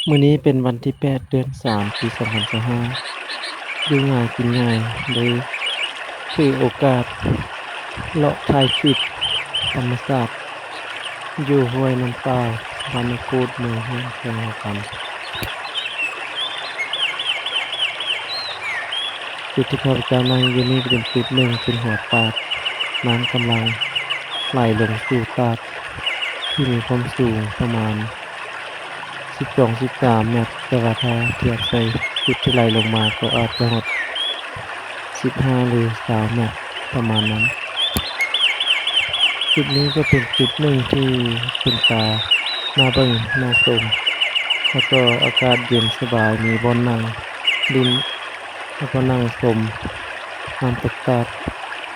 ມື້ນີ້ເປັນວັນທີແປດ ເດືອນສາມ ປີສອງພັນຊາວຫ້າ ຢູ່ງ່າຍກິນງ່າຍ ໄດ້ຖືໂອກາດເລາະຖ່າຍຄລິບທຳມະຊາດ ຢູ່ຫ້ວຍນ້ຳປາວ ບ້ານນາກູດ ເມືອງເຮືອນ ແຂວງຫົວພັນ. ຈຸດທີ່ຂ້າພະເຈົ້ານັ່ງຢູ່ນີ້ເປັນຈຸດໜຶ່ງ ເປັນຫົວຕາດ, ນ້ຳກຳລັງໄຫຼລົງສູ່ຕາດທີ່ມີຄວາມສູງປະມານສິບສອງ ສິບສາມແມັດ, ແຕ່ວ່າຖ້າທຽບໃສ່ຈຸດທີ່ໄຫຼລົງມາກໍອາດຈະຮອດສິບຫ້າ ຫຼື ຊາວແມັດ ປະມານນັ້ນ. ຈຸດນີ້ກໍເປັນຈຸດໜຶ່ງທີ່ເປັນຕາໜ້າເບິ່ງໜ້າຊົມ ແລ້ວກໍອາກາດເຢັນສະບາຍ ມີບ່ອນນັ່ງຫຼິ້ນ ແລ້ວກໍນັ່ງຊົມນ້ຳຕົກຕາດ.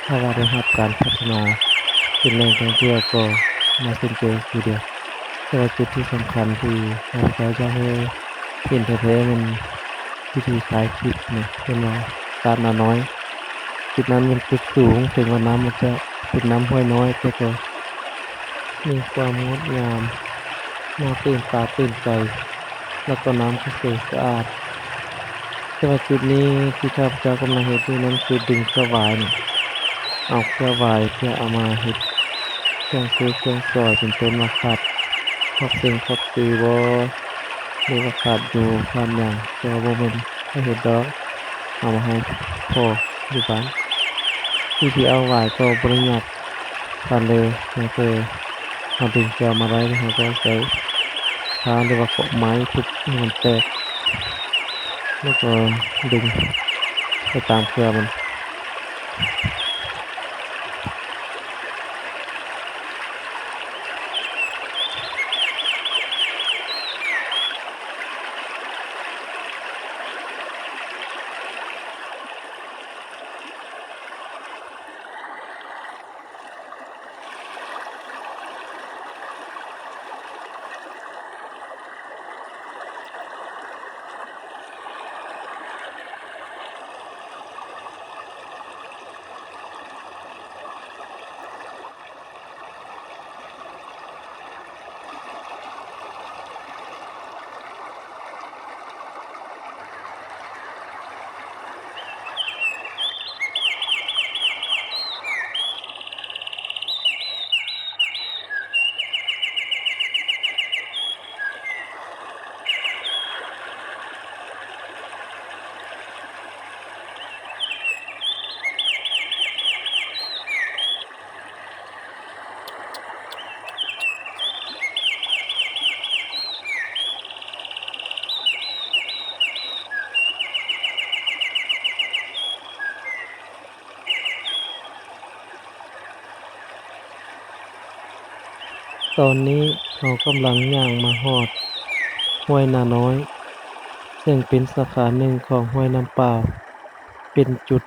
ຖ້າວ່າໄດ້ຮັບການພັດທະນາເປັນແຫຼ່ງທ່ອງທ່ຽວກໍໜ້າສົນໃຈຄືດຽວ. ແຕ່ວ່າຈຸດທີ່ສຳຄັນທີ່ຂ້າພະເຈົ້າຢາກໃຫ້ເຫັນແທ້ໆ ແມ່ນວິທີຖ່າຍຄລິບນີ້ ເອີ້ນວ່າຕາດນານ້ອຍ. ຈຸດນັ້ນແມ່ນຈຸດສູງ, ເຖິງວ່ານ້ຳມັນຈະເປັນນ້ຳຫ້ວຍນ້ອຍ ແຕ່ກໍມີຄວາມງົດງາມ ໜ້າຕື່ນຕາຕື່ນໃຈ ແລ້ວກໍນ້ຳກໍໃສສະອາດ. ແຕ່ວ່າຈຸດນີ້ທີ່ຂ້າພະເຈົ້າກຳລັງເຮັດຢູ່ນັ້ນ ຄືດຶງເຄືອຫວາຍນີ້ ເອົາເຄືອຫວາຍເພື່ອເອົາມາເຮັດເຄື່ອງເສກເຄື່ອງຊອຍ ເປັນຕົ້ນວ່າຂາດຂອບເສັງຂອບເຊບໍ ຫຼືວ່າຂາດຢູ່ຂາດຫຍັງ, ແຕ່ວ່າບໍ່ແມ່ນຂ້ອຍເຮັດດອກ, ເອົາມາໃຫ້ພໍ່ຢູ່ບ້ານ. ວິທີເອົາຫວາຍກໍບໍ່ໄດ້ຍາກ ປານໃດ, ພຽງແຕ່ເຮົາດຶງເຄືອມາໄດ້ ແລ້ວເຮົາກໍໃຊ້ຄ້ານ ຫຼືວ່າເຄາະໄມ້ທຸບໃຫ້ມັນແຕກ ແລ້ວກໍດຶງໄປຕາມເຄືອມັນ. ຕອນນີ້ເຮົາກຳລັງຍ່າງມາຮອດຫ້ວຍນານ້ອຍ ເຊິ່ງເປັນສາຂາໜຶ່ງຂອງຫ້ວຍນ້ຳປາວ, ເປັນຈຸດ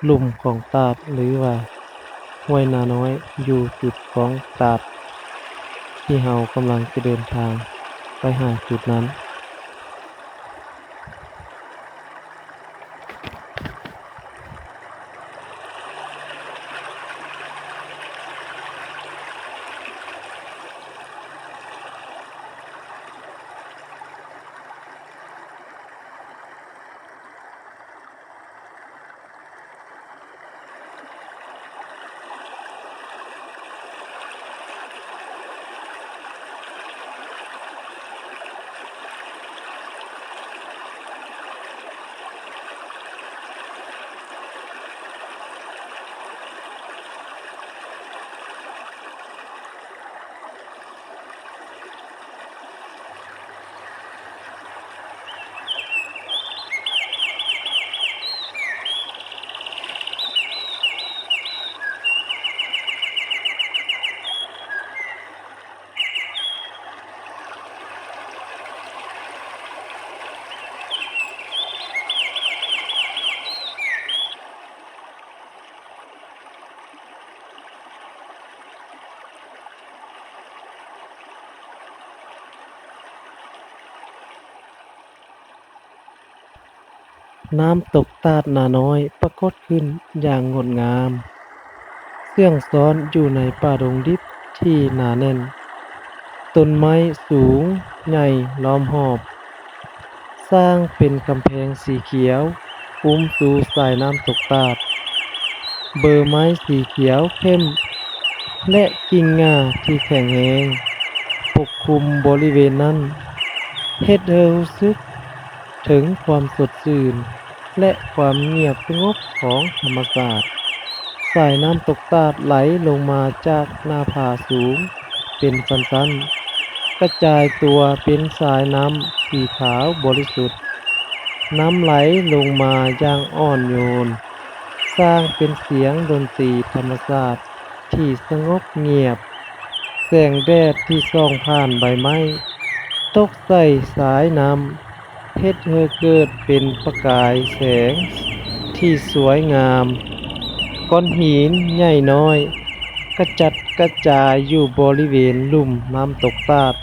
ລຸ່ມຂອງຕາດ ຫຼືວ່າຫ້ວຍນານ້ອຍ ຢູ່ຈຸດຂອງຕາດ ທີ່ເຮົາກຳລັງຈະເດີນທາງໄປຫາຈຸດນັ້ນ. ນ້ຳຕົກຕາດນານ້ອຍປາກົດຂຶ້ນຢ່າງງົດງາມ, ເຊື່ອງຊ້ອນຢູ່ໃນປ່າດົງດິບທີ່ໜາແໜ້ນ, ຕົ້ນໄມ້ສູງໃຫຍ່ລ້ອມຮອບ ສ້າງເປັນກຳແພງສີຂຽວ ອຸ້ມຊູສາຍນ້ຳຕົກຕາດ. ເບີໄມ້ສີຂຽວເຂັ້ມ ແລະ ກິ່ງຫຍ້າທີ່ແຂງແຮງປົກຄຸມບໍລິເວນນັ້ນ ເຮັດໃຫ້ຮູ້ສຶກເຖິງຄວາມສົດຊື່ນ ແລະ ຄວາມງຽບສະຫງົບຂອງທຳມະຊາດ. ສາຍນ້ຳຕົກຕາດໄຫຼລົງມາຈາກໜ້າຜາສູງເປັນຊັ້ນໆ, ກະຈາຍຕົວເປັນສາຍນ້ຳສີຂາວບໍລິສຸດ. ນ້ຳໄຫຼລົງມາຢ່າງອ່ອນໂຍນ, ສ້າງເປັນສຽງດົນຕີທຳມະຊາດທີ່ສະຫງົບງຽບ. ແສງແດດທີ່ສ່ອງຜ່ານໃບໄມ້ຕົກໃສ່ສາຍນ້ຳ ເຮັດໃຫ້ເກີດເປັນປະກາຍແສງທີ່ສວຍງາມ. ກ້ອນຫີນໃຫຍ່ນ້ອຍກະຈັດກະຈາຍຢູ່ບໍລິເວນລຸ່ມນ້ຳຕົກຕາດ,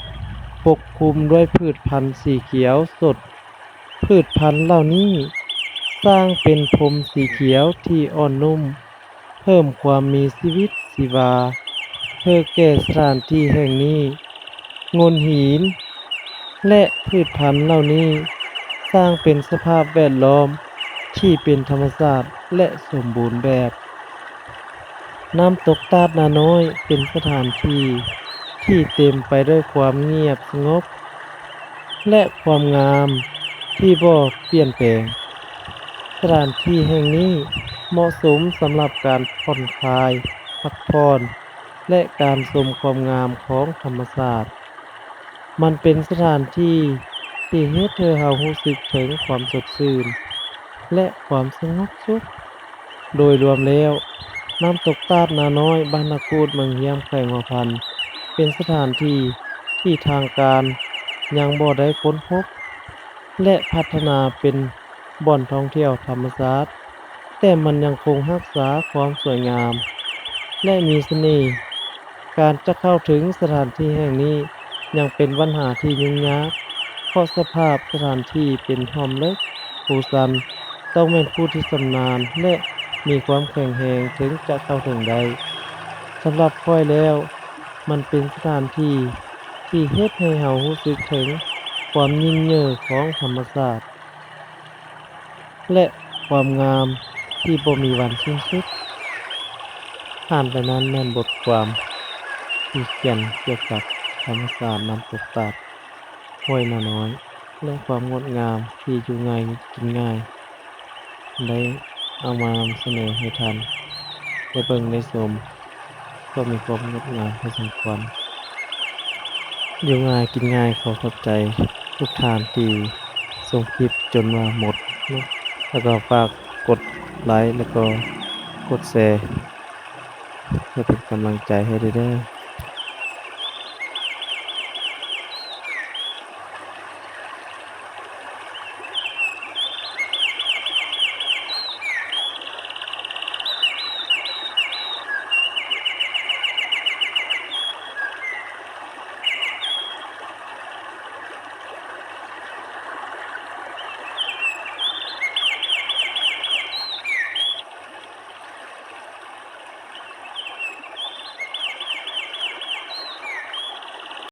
ປົກຄຸມດ້ວຍພືດພັນສີຂຽວສົດ. ພືດພັນເຫຼົ່ານີ້ສ້າງເປັນພົມສີຂຽວທີ່ອ່ອນນຸ້ມ, ເພີ່ມຄວາມມີຊີວິດຊີວາໃຫ້ແກ່ສະຖານທີ່ແຫ່ງນີ້. ໂງ່ນຫີນ ແລະ ພືດພັນເຫຼົ່ານີ້ສ້າງເປັນສະພາບແວດລ້ອມທີ່ເປັນທຳມະຊາດ ແລະ ສົມບູນແບບ. ນ້ຳຕົກຕາດນານ້ອຍເປັນສະຖານທີ່ທີ່ເຕັມໄປດ້ວຍຄວາມງຽບສະຫງົບ ແລະ ຄວາມງາມທີ່ບໍ່ປ່ຽນແປງ. ສະຖານທີ່ແຫ່ງນີ້ເໝາະສົມສຳລັບການຜ່ອນຄາຍ, ພັກຜ່ອນ ແລະ ການຊົມຄວາມງາມຂອງທຳມະຊາດ. ມັນເປັນສະຖານທີ່ທີ່ເຮັດໃຫ້ເຮົາຮູ້ສຶກເຖິງຄວາມສົດຊື່ນ ແລະ ຄວາມສະຫງົບສຸກ. ໂດຍລວມແລ້ວ, ນ້ຳຕົກຕາດນານ້ອຍ ບ້ານນາກູດ ເມືອງຮຽມ ແຂວງຫົວພັນ ເປັນສະຖານທີ່ທີ່ທາງການຍັງບໍ່ໄດ້ຄົ້ນພົບ ແລະ ພັດທະນາເປັນບ່ອນທ່ອງທ່ຽວທຳມະຊາດ, ແຕ່ມັນຍັງຄົງຮັກສາຄວາມສວຍງາມ ແລະ ມີສະເໜ່. ການຈະເຂົ້າເຖິງສະຖານທີ່ແຫ່ງນີ້ຍັງເປັນບັນຫາທີ່ຫຍຸ້ງຍາກ, ເພາະສະພາບສະຖານທີ່ເປັນຫ້ອມເລິກ, ພູຊັນ, ຕ້ອງແມ່ນຜູ້ທີ່ຊຳນານ ແລະ ມີຄວາມແຂງແຮງເຖິງຈະເຂົ້າເຖິງໄດ້. ສຳລັບຂ້ອຍແລ້ວ, ມັນເປັນສະຖານທີ່ທີ່ເຮັດໃຫ້ເຮົາຮູ້ສຶກເຖິງຄວາມຍິ່ງໃຫຍ່ຂອງທຳມະຊາດ ແລະ ຄວາມງາມທີ່ບໍ່ມີວັນສິ້ນສຸດ. ຜ່ານໄປນັ້ນແມ່ນບົດຄວາມທີ່ຂຽນກ່ຽວກັບທຳມະຊາດນ້ຳຕົກຕາດ ຫ້ວຍນານ້ອຍ ແລະ ຄວາມງົດງາມທີ່ຢູ່ງ່າຍກິນງ່າຍ ໄດ້ເອົາມານຳສະເໜີໃຫ້ທ່ານໄດ້ເບິ່ງໄດ້ຊົມ. ກໍມີຄວາມງົດງາມພໍສົມຄວນ. ຢູ່ງ່າຍກິນງ່າຍ ຂໍຂອບໃຈທຸກທ່ານທີ່ຊົມຄລິບຈົນວ່າໝົດເນາະ ແລ້ວກໍຝາກກົດໄລ ແລ້ວກໍກົດແຊ ເພື່ອເປັນກຳລັງໃຈໃຫ້ເດີ.